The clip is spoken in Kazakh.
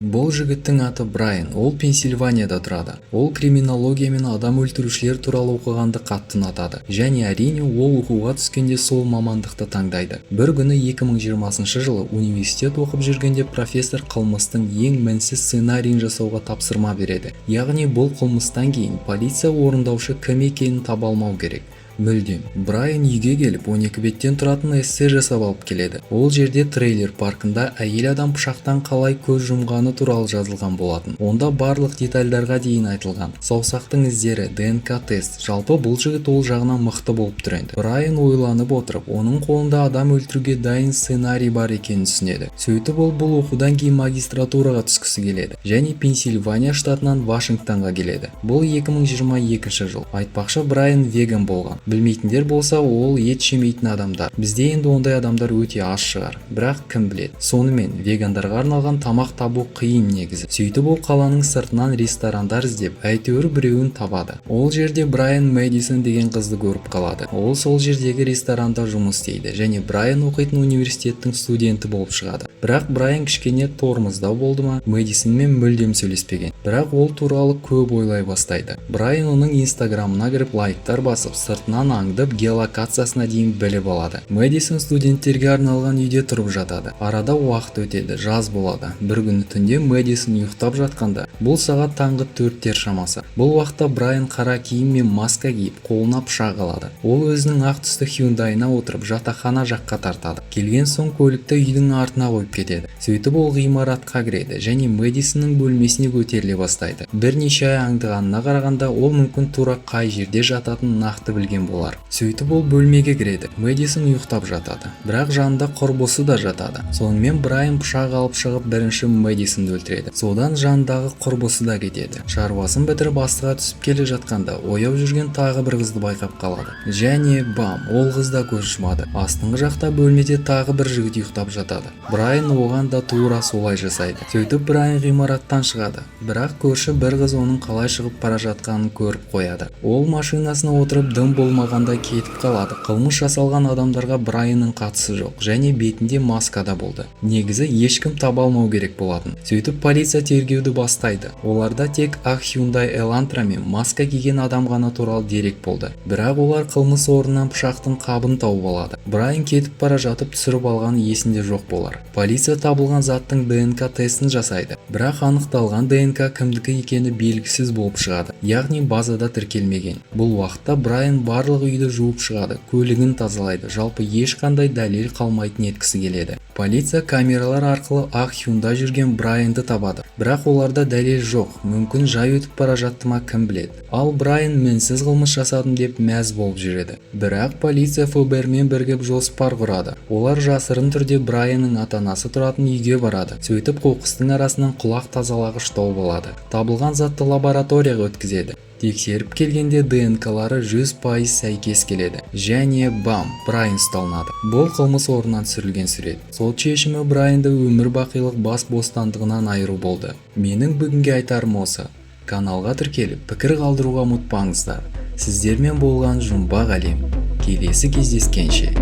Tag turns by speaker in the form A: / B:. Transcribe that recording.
A: Бұл жігіттің аты Брайан, ол Пенсильванияда тұрады. Ол криминология мен адам өлтірушілер туралы оқығанды қатты ұнатады. Және, әрине, ол оқуға түскенде сол мамандықты таңдайды. Бір күні, 2020 жылы, университет оқып жүргенде профессор қылмыстың ең мінсіз сценарийін жасауға тапсырма береді. Яғни бұл қылмыстан кейін полиция орындаушы кім екенін таба алмау керек. Мүлдем. Брайан үйге келіп, 12 беттен тұратын эссе жасап алып келеді. Ол жерде трейлер паркында әйел адам пышақтан қалай көз жұмғаны туралы жазылған болатын. Онда барлық детальдарға дейін айтылған. Саусақтың іздері, ДНК тест. Жалпы, бұл жігіт ол жағынан мықты болып тұр енді. Брайан ойланып отырып, оның қолында адам өлтіруге дайын сценарий бар екенін түсінеді. Сөйтіп, ол бұл оқудан кейін магистратураға түскісі келеді және Пенсильвания штатынан Вашингтонға келеді. Бұл 2022 жыл. Айтпақшы, Брайан веган болған. Білмейтіндер болса, ол ет жемейтін адамдар. Бізде енді ондай адамдар өте аз шығар, бірақ кім біледі. Сонымен, вегандарға арналған тамақ табу қиын негізі. Сөйтіп, ол қаланың сыртынан ресторандар іздеп, әйтеуір біреуін табады. Ол жерде Брайан Мэдисон деген қызды көріп қалады. Ол сол жердегі ресторанда жұмыс істейді және Брайан оқитын университеттің студенті болып шығады. Бірақ Брайан кішкене тормоздау болды ма, Мэдисонмен мүлдем сөйлеспеген. Бірақ ол туралы көп ойлай бастайды. Брайан оның инстаграмына кіріп, лайктар басып, сыртынан аңдып, геолокациясына дейін біліп алады. Мэдисон студенттерге арналған үйде тұрып жатады. Арада уақыт өтеді, жаз болады. Бір күні түнде Мэдисон ұйықтап жатқанда, бұл сағат таңғы 4-тер шамасы. Бұл уақытта Брайан қара киім мен маска киіп, қолына пышақ алады. Ол өзінің ақ түсті Hyundai'ына отырып, жатақхана жаққа тартады. Келген соң көлікті үйдің артына қойып кетеді. Сөйтіп, ол ғимаратқа кіреді және Мэдисонның бөлмесіне көтеріле бастайды. Бірнеше ай аңдығанына қарағанда, ол мүмкін тура қай жерде жататынын нақты білген болар. Сөйтіп, ол бөлмеге кіреді. Мэдисон ұйықтап жатады, бірақ жанында құрбысы да жатады. Сонымен, Брайан пышақ алып шығып, бірінші Мэдисонды өлтіреді, содан жанындағы құрбысы да кетеді. Шаруасын бітіріп, астыға түсіп келе жатқанда ояу жүрген тағы бір қызды байқап қалады және бам, ол қыз да көз жұмады. Астыңғы жақта бөлмеде тағы бір жігіт ұйықтап жатады. Брайан оған да тура солай жасайды. Сөйтіп, Брайан ғимараттан шығады, бірақ көрші бір қыз оның қалай шығып бара жатқанын көріп қояды. Ол машинасына отырып, дым болмағандай кетіп қалады. Қылмыс жасалған адамдарға Брайанның қатысы жоқ және бетінде маска да болды. Негізі ешкім таба алмау керек болатын. Сөйтіп, полиция тергеуді бастайды. Оларда тек ақ Hyundai Elantra мен маска киген адам ғана туралы дерек болды. Бірақ олар қылмыс орнынан пышақтың қабын тауып алады. Брайан кетіп бара жатып түсіріп алғаны есінде жоқ болар. Полиция табылған заттың ДНК тестін жасайды, бірақ анықталған ДНК кімдікі екені белгісіз болып шығады, яғни базада тіркелмеген. Бұл уақытта Брайан барлық үйді жуып шығады, көлігін тазалайды, жалпы ешқандай дәлел қалмайтын еткісі келеді. Полиция камералар арқылы ақ Hyundai жүрген Брайанды табады, бірақ оларда дәлел жоқ. Мүмкін, жай өтіп бара жатты ма, кім біледі. Ал Брайан мінсіз қылмыс жасадым деп мәз болып жүреді. Бірақ полиция ФБР-мен бірігіп жоспар құрады. Олар жасырын түрде Брайанның ата-анасы тұратын үйге барады. Сөйтіп, қоқыстың арасынан құлақ тазалағыш тауып алады. Табылған затты лабораторияға өткізеді. Тексеріп келгенде ДНК-лары 100% сәйкес келеді және бам, Брайан ұсталынады. Бұл қылмыс орнынан түсірілген сурет. Сот шешімі Брайанды өмір бақилық бас бостандығынан айыру болды. Менің бүгінге айтарым осы. Каналға тіркеліп, пікір қалдыруға ұмытпаңыздар. Сіздермен болған Жұмбақ Әлем. Келесі кездескенше.